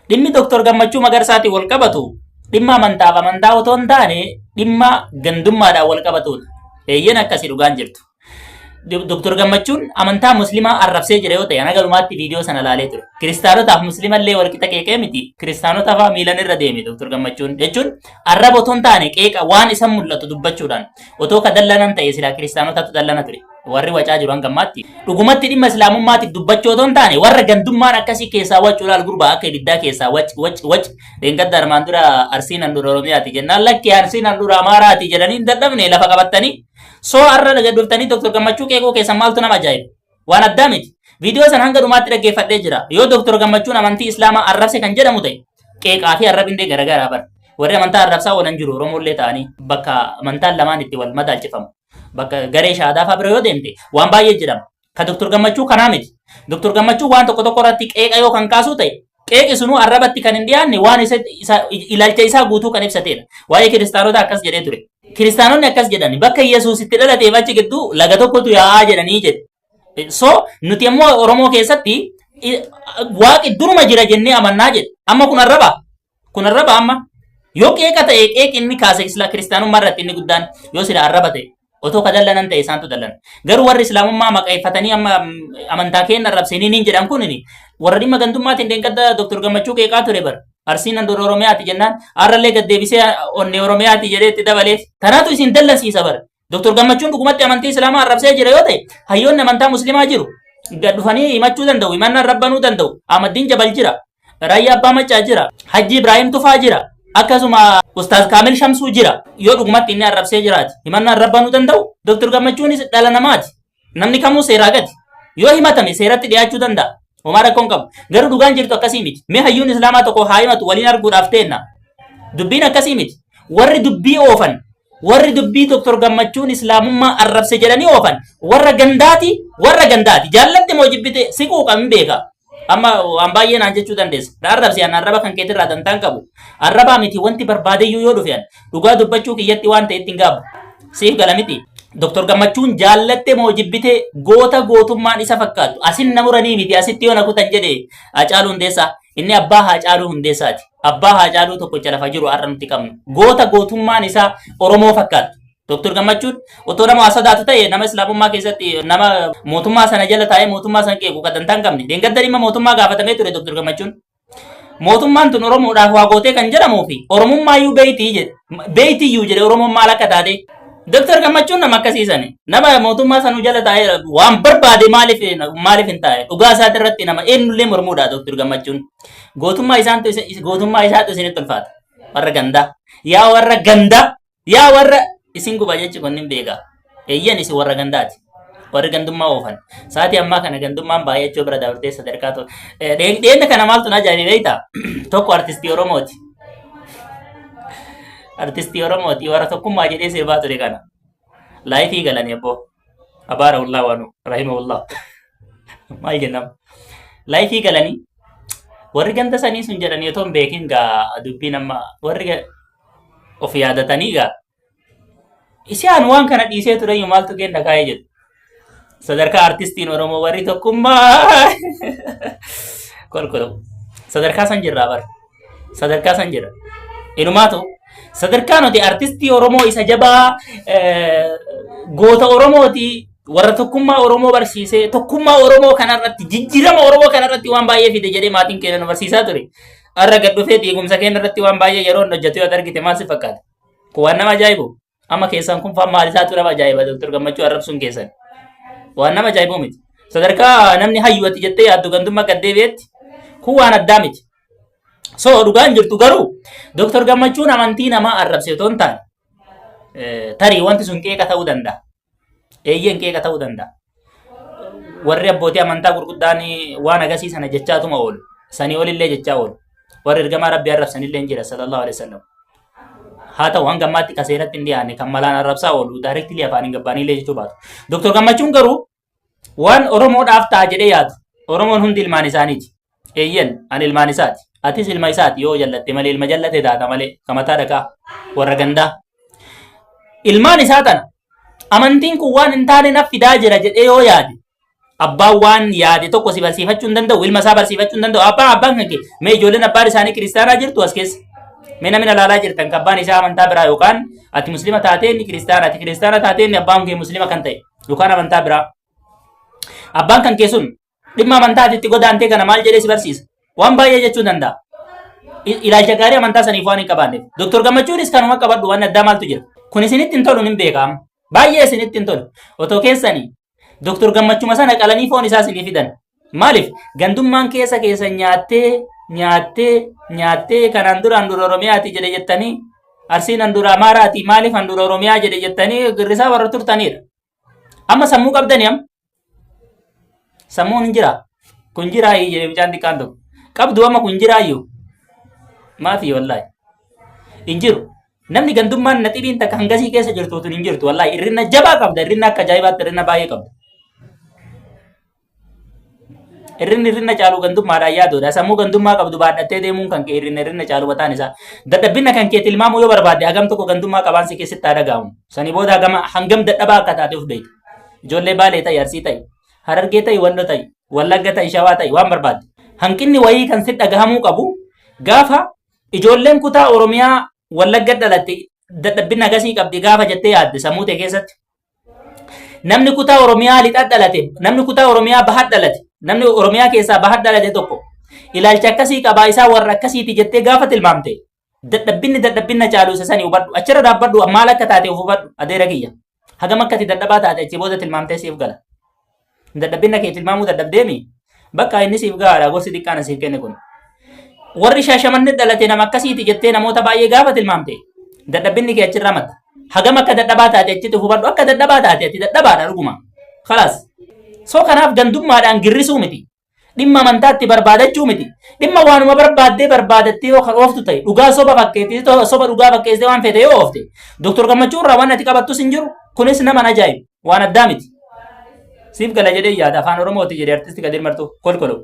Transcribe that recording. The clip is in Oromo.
Dhimmi Dr. Gammachuu Magarsaatiin wal qabatu dhimma amantaaf amantaa otoo hin taane dhimma gandummaadhaan wal qabatudha. Eeyyeen akkasii dhugaan jirtu. Dr. Gammachuun amantaa muslimaa arrabsee jira yoo ta'e ana galumaatti viidiyoo sana laalee ture. Kiristaanotaaf muslimallee wal qixa qeeqee miti. Kiristaanota fa'aa miilan irra deeme Dr. Gammachuun jechuun arraba otoo hin taane qeeqa waan isa mul'atu dubbachuudhaan otoo ka dallanan ta'e silaa kiristaanotatu dallana ture. Warri wacaa jiru hanga ammaatti. Dhugumatti dhimma islaamummaatiif dubbachuu otoo hin taane warra gandummaan akkasii keessaa wacu laal gurbaa akka ibiddaa keessaa wac wac wac dheengadda armaan dura Arsiin handhuura Oromiyaati jennaan lakki Arsiin handhuura Amaaraati jedhanii hin dadhabne lafa qabattanii soo har'a gad dhuftanii Dr. Gammachuu qeequu keessan maaltu nama ajaa'iba? Waan addaa miti. Viidiyoo sana hanga dhumaatti dhaggeeffadhee jira. Yoo Dr. Gammachuun amantii Islaamaa arrabse kan jedhamu ta'e qeeqaa fi arrabni garagaraa bara. Warri amantaa arrabsaa oolan jiru Oromoollee ta'anii bakka amantaan lamaan itti wal madaalchifamu. Bakka garee shahaadaa fa'aa bira yoo deemte waan baay'ee jedhama. Ka Dr. Gammachuu kanaa miti. Dr. Gammachuu waan tokko tokko irratti qeeqa yoo kan kaasuu ta'e qeeqi sunuu arrabatti kan hin dhiyaanne waan isa, isa ilaalcha isaa guutuu kan ibsateedha. Waa'ee kiristaanota akkas jedhee ture. Kiristaanonni akkas jedhan bakka Yesuus itti dhalateef achi gidduu laga tokkotu yaa'aa jedhanii jedhe. So nuti ammoo Oromoo keessatti waaqi duruma jira jennee amannaa jedhe. Amma kun arraba. Kun arraba amma. Yoo qeeqa ta'e qeeqi inni kaase isla kiristaanummaa irratti inni guddaan yoo sila arraba ta'e otoo ka dallanan ta'e isaantu dallana. Garuu warri islaamummaa maqeeffatanii amma amantaa keenya arrabsanii niin jedhan kun warra dhimma gandummaatiin deenqadda Dr. Gammachuu qeeqaa ture bara. Arsiin handhuura Oromiyaati jennaan har'allee gad deebisee onnee Oromiyaati jedhee itti dabaleef. Tanaatu isin dallansiisa bara. Dr. Gammachuun dhugumatti amantii Islaamaa arrabsee jira yoo ta'e hayyoonni amantaa Muslimaa jiru. Gad dhufanii himachuu danda'u, himannaan rabbanuu danda'u. Ahmaddiin Jabal jira, Raayyaa Abbaa Maccaa jira, Hajji Ibraahim Tufaa jira, akkasuma Ustaaz Kaamil Shamsuu jira. Yoo dhugumatti inni arrabsee jiraate himannaan rabbanuu danda'u. Dr. Gammachuunis dhala namaati. Namni kamuu seeraa gadi. Yoo himatame seeratti dhiyaachuu danda'a. Homaa rakkoo hin qabu. Garuu dhugaan jirtu akkasii miti. Mee hayyuun Islaamaa tokko haa himatu waliin arguudhaaf teenna. Dubbiin akkasii miti. Warri dubbii oofan, warri dubbii Dr. Gammachuun Islaamummaa arrabse jedhanii oofan, warra gandaati, warra gandaati. Jaallatte moo jibbite si quuqa hin beeka. Amma waan baay'ee naan jechuu dandeessa. Na arrabsi an arraba kan keetirraa dantaan qabu. Arrabaa miti wanti barbaadeyyuu yoo dhufe an dhugaa dubbachuu kiyyatti waan ta'etti hin gaabbu. Siif gala miti. Dr. Gammachuun jaallatte moo jibbite goota gootummaan isa fakkaattu. Asin na muranii miti asitti yoo na kutan jedhe Hacaaluu Hundeessaa. Inni abbaa Haacaaluu Hundeessaati. Abbaa Haacaaluu tokkicha lafa jiru har'a nuti qabnu. Goota gootummaan isaa Oromoo fakkaattu. Dr. Gammachuun otoo nama waa sodaatu ta'e nama Islaamummaa keessatti nama mootummaa sana jala taa'ee mootummaa sana qeequ kan dantaa hin qabne. Deengadda dhimma mootummaa gaafatamee ture Dr. Gammachuun. Mootummaan tun Oromoodhaaf waa gootee kan jedhamuu fi Oromummaayyuu beeytii jedhe. Beeytiyyuu jedhe Oromoon maal akka taate. Dr. Gammachuun nama akkasiisani. Nama mootummaa sanuu jala taa'ee waan barbaade maaliif maaliif hin taa'e. Dhugaa isaati irratti nama eenyullee mormuudha Dr. Gammachuun. Gootummaa isaantu gootummaa isaatu isinitti ulfaata. Warra gandaa. Yaa warra gandaa. Yaa warra isin guba jechi kun hin beeka. Eeyyan isin warra gandaati. Warri gandummaa oofan. Sa'aatii ammaa kana gandummaan baay'achuu bira dabartee sadarkaa tokko. Dhiyeenya kana maaltu na ajaa'ibe beektaa? Tokko artistii Oromooti. Artistii Oromooti warra tokkummaa jedhee sirbaa ture kana. Laayifii galanii abboo. Abaarahullah waanu rahimahullah. Maal jennam? Laayifii galanii warri ganda sanii sun jedhanii otoo hin beekin gaa dubbiin amma warri of yaadatanii gaa isaan waan kana dhiisee tureyyuu maaltu kenna kaa'ee jedhu. Sadarkaa artistiin Oromoo warri tokkummaa kolkolu. Sadarkaa san jirraa bara. Sadarkaa san jira. Inumaatu sadarkaa nuti artistii Oromoo isa jabaa goota Oromooti warra tokkummaa Oromoo barsiisee tokkummaa Oromoo kanarratti jijjiirama Oromoo kanarratti waan baay'ee fide jedhee maatiin keenya nu barsiisaa ture. Har'a gad dhufee diigumsa keenya irratti waan baay'ee yeroo inni hojjetu yoo argite maal si fakkaata? Kun waan nama ajaa'ibu. Amma keessan kun faan maal isaatu nama ajaa'iba Dr. Gammachuu arrabsuun keessan. Waan nama ajaa'ibu miti. Sadarkaa namni hayyuuti jettee yaaddu gandummaa gad deebi'etti kun waan addaa miti. So dhugaan jirtu garuu Dr. Gammachuun amantii namaa arrabse otoo hin taane tarii wanti sun qeeqa ta'uu danda'a. Eeyyeen qeeqa ta'uu danda'a. Warri abbootii amantaa gurguddaan waan agasii sana jechaatuma oolu. Sanii olillee jechaa oolu. Warri ergamaa rabbii arrabsanillee hin jira sallallahu alaihi wasallam. Haa ta'u hanga ammaatti kan seeratti hin dhiyaanne kan malaan arrabsaa oolu daayirektilii afaan hin gabbaanillee jechuu baatu. Dr. Gammachuun garuu waan Oromoodhaaf ta'a jedhee yaadu. Oromoon hundi ilmaan isaaniiti. Eeyyen ani ilmaan isaati. Atis ilma isaati yoo jallatte malee ilma jallate taata malee kamataa dhaqaa warra gandaa. Ilmaan isaa tana amantiin kun waan hin taane na fidaa jira jedhee yoo yaade Abbaan waan yaade tokko si barsiifachuu hin danda'u, ilma isaa barsiifachuu hin danda'u. Abbaan abbaan kan kee mee ijoolleen abbaan isaanii kiristaanaa jirtu as keessa. Mee namni ilaalaa jirtan kan abbaan isaa amantaa biraa yookaan ati muslima taatee inni kiristaana, ati kiristaana taatee inni abbaan kee muslima kan ta'e yookaan amantaa biraa. Abbaan kan kee sun dhimma amantaa ati itti godaantee kana maal jedhee si barsiisa? Waan baay'ee jechuu danda'a. Ilaalcha gaarii amantaa saniif waan hin qabaanneef. Doktor Gammachuunis kanuma qabadhu waan addaa maaltu jira? Kun isinitti hin tolu nin beeka. Baay'ee isinitti hin tolu. Otoo keessanii Doktor Gammachuma sana qalanii foon isaa isinii fidan. Maaliif? Gandummaan keessa keessa nyaattee nyaattee nyaattee kan handura handura Oromiyaati jedhe jettanii Arsiin handura Amaaraati maaliif handura Oromiyaa jedhe jettanii girrisaa warra turtanidha. Amma sammuu qabdanii amma? Sammuun hin jira. Kun jiraa jedhe mucaan xiqqaan tokko. Qabdu amma kun jiraayyuu. Maafi wallaahi. Hin jiru. Namni gandummaan naxibiin takka hangasii keessa jirtu tun hin jirtu wallaahi irrina jabaa qabda irrina akka ajaa'ibaatti irrina baay'ee qabda. Irrinni irrina caalu gandummaadhaan yaaduudha. Sammuu gandummaa qabdu baadhattee deemuun kan kee irrina irrina caalu mataan isaa. Dadhabbina kan kee tilmaamuu yoo barbaadde hagam tokko gandummaa qabaan si keessatti haa dhaga'amu. Sanii booda hagam hangam dadhabaa akka taate of beekta. Ijoollee Baalee ta'i, Arsii ta'i, Harargee ta'i, Wallo ta'i, Wallagga ta'i, Shawaa ta'i waan barbaadde. Hanqinni wayii kan si dhagahamuu qabu gaafa Ijoolleen kutaa Oromiyaa Wallagga dhalatte dadhabbina agasii qabdi gaafa jettee yaadde sammuu tee keessatti. Namni kutaa Oromiyaa lixa dhalate, namni kutaa Oromiyaa baha dhalate, namni Oromiyaa keessaa baha dhalate tokko ilaalcha akkasii qabaa isaa warra akkasiiti jettee gaafa tilmaamte dadhabbinni dadhabbina caalu isa sanii hubadhu. Achirra dhaabbadhu maal akka taate of hubadhu adeera kiyya. Hagam akka ati dadhabaa taate achi booda tilmaamtee siif gala. Dadhabbina kee tilmaamuu dadhabdeemi? Bakka inni siif gahaadha gorsi xiqqaan siif kenne kun. Warri shaashamanne dhalate nama akkasiiti jettee namoota baay'ee gaafa tilmaamte dadhabbinni kee achirraa madda. Hagam akka dadhabaa taate achitti hubadhu akka dadhabaa taate ati dadhabaadha dhuguma. Kalaas. So kanaaf gandummaadhaan girrisuu miti. Dhimma amantaatti barbaadachuu miti. Dhimma waanuma barbaaddee barbaadattee yoo kan ooftu ta'e dhugaa soba fakkeessitee soba dhugaa fakkeessitee waan feete yoo oofte Doktor Gammachuu irraa waan ati qabattus hin jiru kunis nama hin ajaa'ibu waan addaa miti. Siif gala jedhee yaada afaan Oromooti jedhe artisti Kadir Martuu kolkolo.